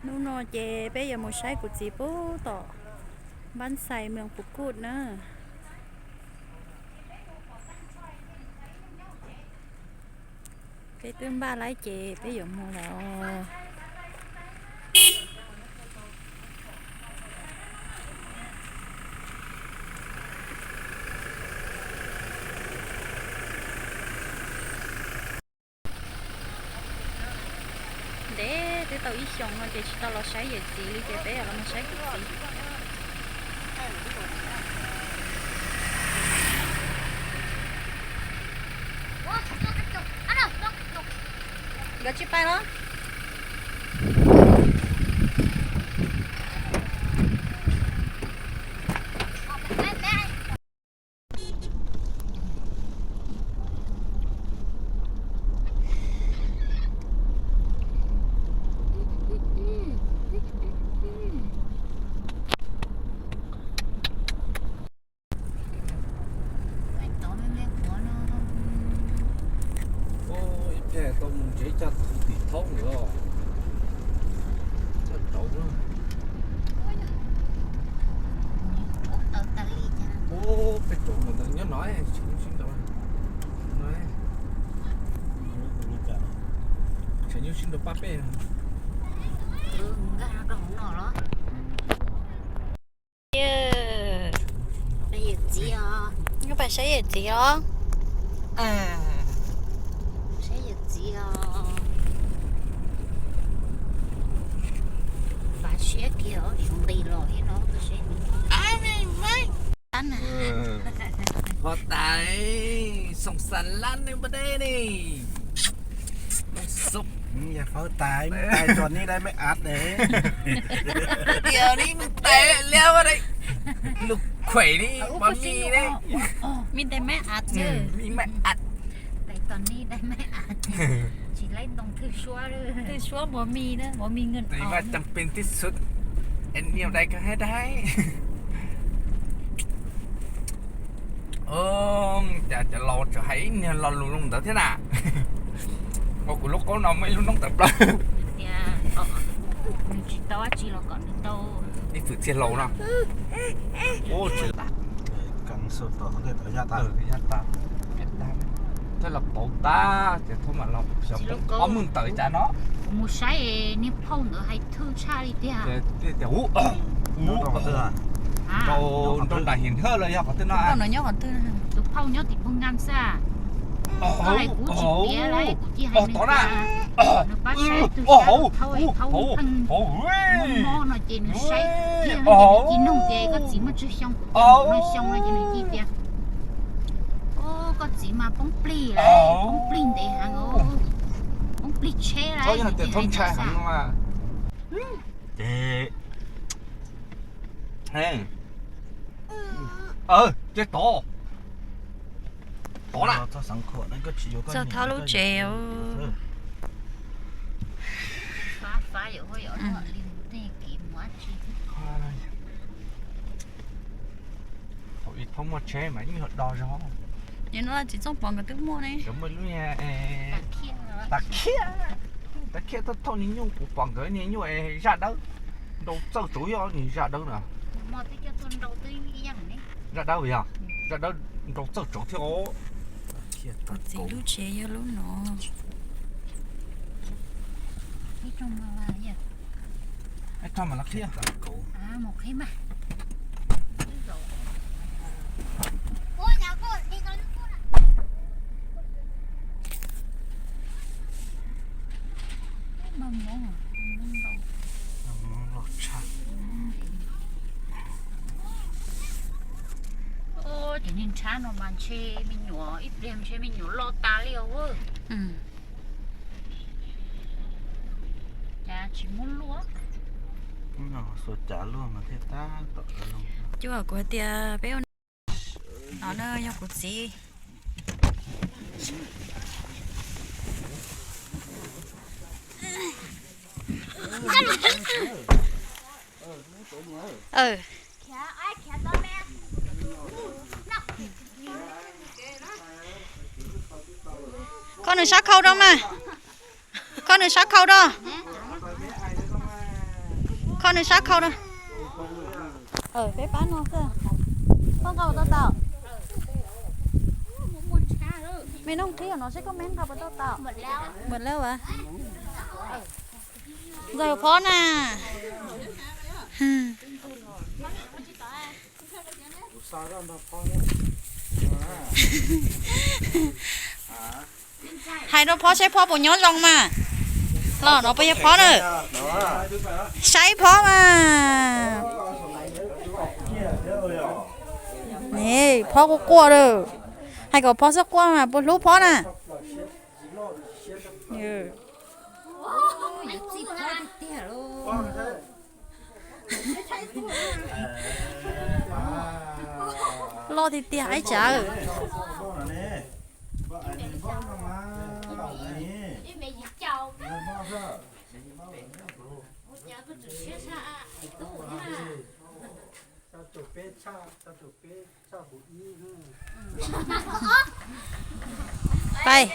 Hnub no ces peb yuav mus saib kuv txiv pub tom Npab Xais, Mees Pus Kuj na. Peb twb npaj lawm ces peb yuav mus lawm. Ntev twb tau ib xyoos no ces tsis tau los saib yawm txiv li ces peb yuav los mus saib kuv txiv. Nkawd tsis pais los? Ib pliag tau mus tsev coj tus tim thaub ntawd os. Coj rauv na. Ub, peb rauv ntawm nyob no, tseem nyuaj sib nraus. Tseem nyuaj sib nraus pab peb. Nkag rau hauv no los? Yawm txiv os. Koj pais saib yawm txiv os. Saib yawm txiv os. Fav siab kiag os, nqis los thiab no. Ho tas, xoo xas lab ne npab dej ne. Yog fav tas, mus tais tso nej dai mej av ne. Tias nej mus tais liab ua dai, lus khuem li pos mis ne. Mej dai mej av, mej av. Tais tso nej dai mej av, tsis laib ntoo thwj suab, thwj suab pos mis na, pos mis nkeeg. Vaj cam pes tib xwb, es niam dai koj hab dai. Cas cov laus tseem hais ib niag lo lus zoo ntawd thiab na. Ua kuv lub qub no muaj ib lub noob tawv plaws. Nws tsis tau dab tsi los kom nws tau ib fwm txiag hlau no. Ub, tsis tas. Thiaj los pauv tag ces thaum mam los xyov poob ob moj tawm cas no. Kuv mus saib niag phauj ntawd hais thwj tshaj li tiag. Tias ub, ub, rau nram Hiam Hawj los yog qhov twg no. Tus phauj nyob tim Phoos Nkas xwb. Koj hais kuv tsis tiav li, kuv cia hais nws tias nws pab saib tus sab thauj, thauj pheej mob no ces nws saib kiag no ces nws cia nug tias koj txiv muaj tsawg xyoo, kuv tias muaj xyoo no ces nws cia tias, o, koj txiv mas poob plig lawm, poob plig ntev heev, poob plig tsheb lawm. Ces, ces tod, tod na, txog thauj lub tsev. Thaum ub muaj tsheb mas yeej yog do zog. Nim no txiv Txooj Pov nkawd twb muaj ne. Nkawd muaj lub tas khiab, tas khiab thauj thauj niag nyuj, kuv pom nkawd niag nyuj zaj dawb, nrau txawj tsuav yog niag zaj dawb na. Zaj dawb yog, zaj dawb nrau txawj tsuav thiab os. Kuv txiv lub tsev yog lub no. Ces niag nrhab no mas ntshe me nyuam ib pliag ntshe me nyuam loj tas li os. Cas tsis muab luaj. Xuas cav luaj mas thiaj tab tom. Cuaj, kuv hais tias peb ua no na, yog kuv txiv. Kho nws sab khau rau mas. Kho nws sab khau rau. Nws sab khau na. Peb pab no xwb. Koj nqa puas tau tau? Me noog qhib no seb koj me nqa puas tau tau. Ntxawg phob na. Hais rau phob saib phob puas nyob zoo mas. Los no puas yog phob na? Saib phob mas. Ne, phob quaj quaj lawm. Hais kom phob xub quaj mas puas hlub phob na. Loj tiag tiag ib tsav. Pais.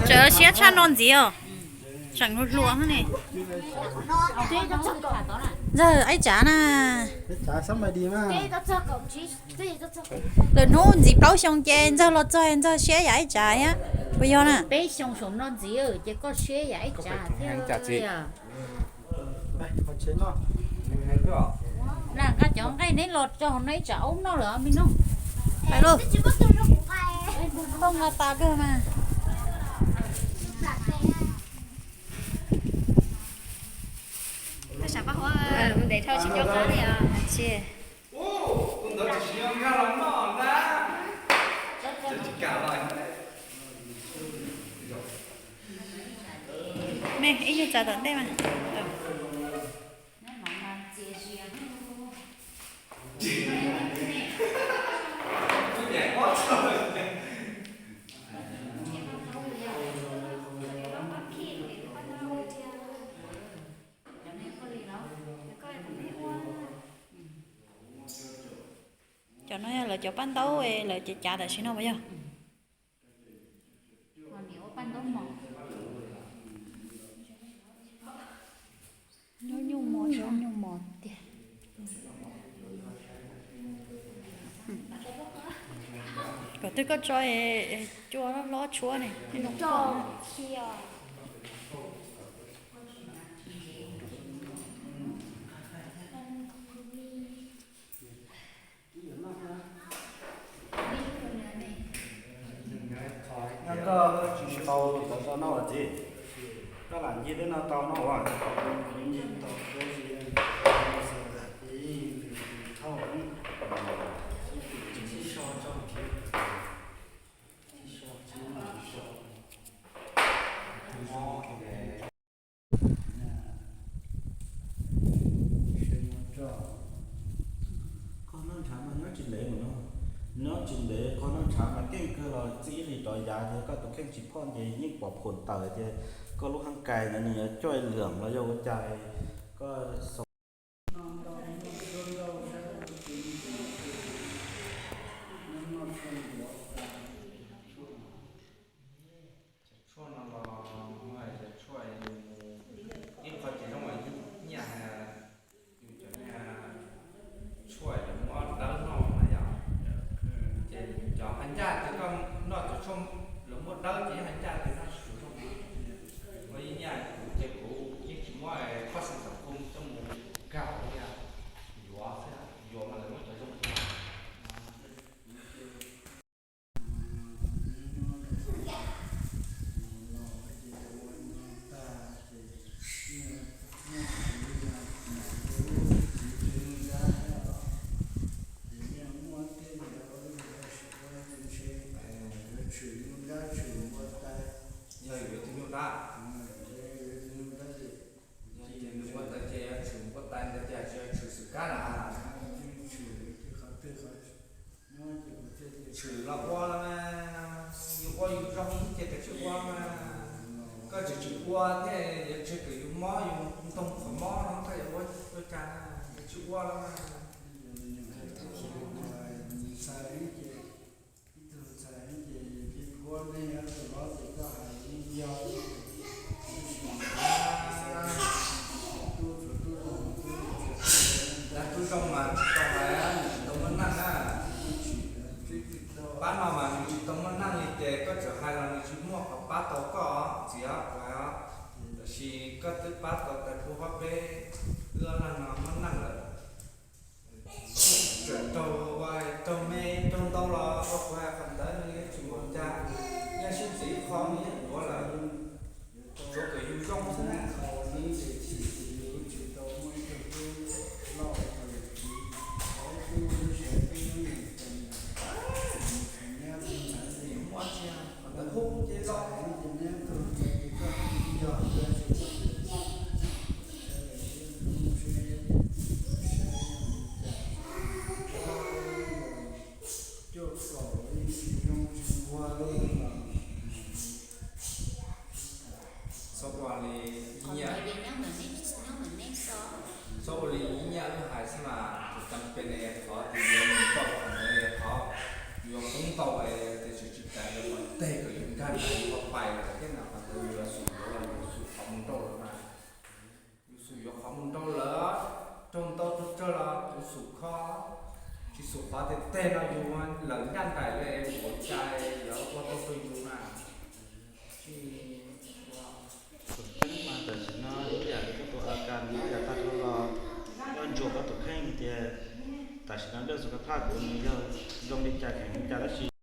Tseem siab tshaj no ntxiv os. Tseem hluas hluas ne. Ntxawg, ib tsav na. Lwm hnub ntxiv plaub xyoo ces ntxawg los txog ntxawg siab yam ib tsav thiab. Puas yog na? Peb xyoo saum no ntxiv ces koj siab yam ib tsav thiab. Lam nqa cov nqaij neb los rau hauv no ib tsam aub noj lawm me noog. Pais lauj. Koj nqa tas kawg mas. Ntev dhau tsis nco qab li os. Me ib nyuag tsav tom ntej mas. Cov no yog lawv cov paj ntaub lawv cev cav tam sim no puas yog? Nyuj mos, nyuj mos tiag. Kom twb koj tso cua hlob tshuab ne. Koj tsis tau tov tau noj as txiv, koj lam ncig twb noj tau noj as. Qhov noj ntshav mas nyob tsis ntev mus no, nyob tsis ntev qhov noj ntshav mas keej kawg los txij ib hlis rov yav ces koj tus kheej tsis phoj ces yeej pom phom tawm ces koj lub hab kais ntawd nws yuav coj lwam los yog ua cas koj xav. Cov tshuaj no los cov tshuaj ib qho ces zoo nyiaj, yus cov niag tshuaj lawv muab dawb noj na yom. Ces cov hais ncaj ces koj noj cov tshuaj lawv muab dawb ces yeej hais ncaj ces noj tsis tshua zoo. Muaj ib nyiaj kuv ces kuv yeej tsis muab qhov xeem xeem qum coj mus kag li, yuav xwb, yuav mas lawv muab cov zoo. Yog yuav tus nyuj dab, yog ces nws ua ntawd ces yuav tshwm npua tais ntawd ces tsis yog tshwm xwm kab na. Tshwm los ua, yus Ua yus zoo ces koj tsis ua mas, koj tseem tsis ua thiab yuav tseg kom yus mob, yus ntoo qhov mob no koj yuav ua cas, koj tsis ua los mas. Ib tug ntxhais ces ib tug ntxhais ces cia kuv ua neeg tus hlob ces koj hais yeej yog. Dab tub zoo mas tsis tau hais, nws tsis tau muaj neej na. Pab no mas nws tsis tau muaj neej li ces koj tseem hais los nws tsis muaj qhov pab tau koj txiv os. Tab sis koj twb pab tau tais pub hab peb wb ob leeg no muaj neej lawm. Tseem raug ua raug me raug ntau los ua kuv hais qhov ntawd nws yeej tsis npaum cas, yeej sib txis ib qho nws yeej yuav lawm, tsuav kom yus zoo xwb na. Muaj tsis qhov ntawd hub ces los. Txhob ua li, txhob ua li ib nyuag wb hais xwb mas tus cam pes ne qhov tus yuav mus tau qhov ntawd qhov yuav poob ntau es tias tsis tsis tas yuav kom teg kom yus nkag ntais yuav pais lawm thiab no qhov ntawd yus yuav xum yuav los yus xum qhov mus nrau lawm mas. Yus xum yuav qhov mus nrau lawm, raug ntau raug tsawg los kuv xum kho, tsis xum qhov tiag teg no yus lawm ncaj nraim li es ua cas yuav ua tau rau yus mas. Tsis ua. Tus kheej mas tam sim no ib yam li koj tus a kas no yog tag dhau los, koj ntsuas koj tus kheej tias tam sim no lej xus ka phaj kuv nws yog zoo li cas kheem li cas tab sis